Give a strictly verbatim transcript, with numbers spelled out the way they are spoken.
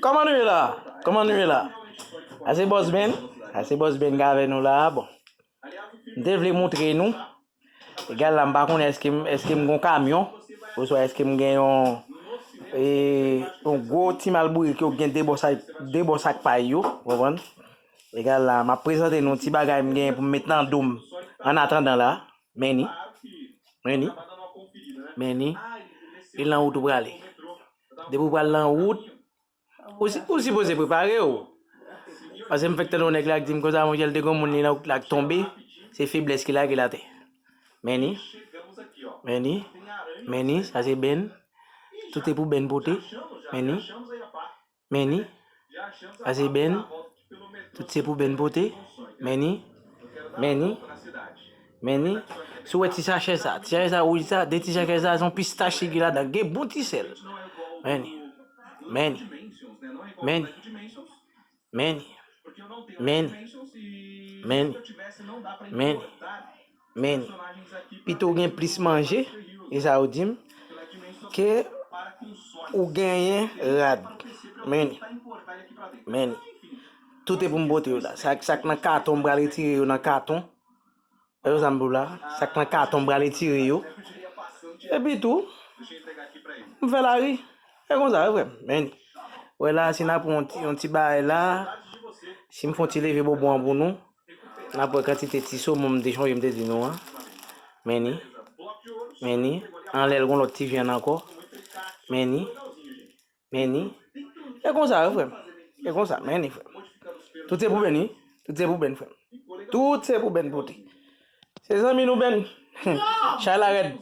Kòman nou ye la? Kòman nou ye la? Sa se Boss Ben. Sa se Boss Ben k avè nou la. Bon. M te vle moutre nou. Egal la, m pa konnen èske m, èske m gon kamyon, oswa èske m gen yon, e, yon gwo ti malbourik yo gen de bò sak, de bò sak pay yo, w konprann? Egal la, m ap prezante nou ti bagay m gen pou m met nan do m. An atandan la, men ni, men ni, men ni, e lan wout ou prale. Depi w pral lan wout, ou, si- ou sipoze prepare w. Paske m fèk tande yon nèg la k di m konsa, monchè, l te gon moun li nan wout la k tonbe, se feblès ki lage l atè. Men ni, men ni, men ni, sa se Ben. Tout se pou Ben pote. Men ni, men ni, sa se Ben. Tout se pou Ben pote. Men ni, men ni, men ni. Si w wè ti sachè sa, ti sachè sa wouj sa, de ti sachè sa, se yon pistach ki gen ladan. Gen bon ti sèl. Men ni, men ni, men ni, men ni, men ni, men ni, men ni, men ni. Pito w gen plis manje, e sa yo di m, ke ou genyen rad. Men ni, men ni. Tout se pou m pote yo la. Sa, sa k nan katon, m pral retire yo nan katon. Wè yo sa m pou la. Sa k nan katon, m pral retire yo. Epi tou, m fè lari. E konsa, wi, frè m. Men ni. Wè la, si n ap yon ti, yon ti bagay la, si m fè yon ti leve bobo an pou nou, n ap wè kantite ti somon m te chonje m te di nou an. Men ni. Men ni. Anlè l gon lòt ti vyann ankò. Men ni. Men ni. E konsa, wi, frè m. E konsa, men ni, frè m. Tout se pou Ben, wi. Tout se pou Ben, frè m. Tout se pou Ben pote. Se zanmi nou, Ben. Chay la rèd.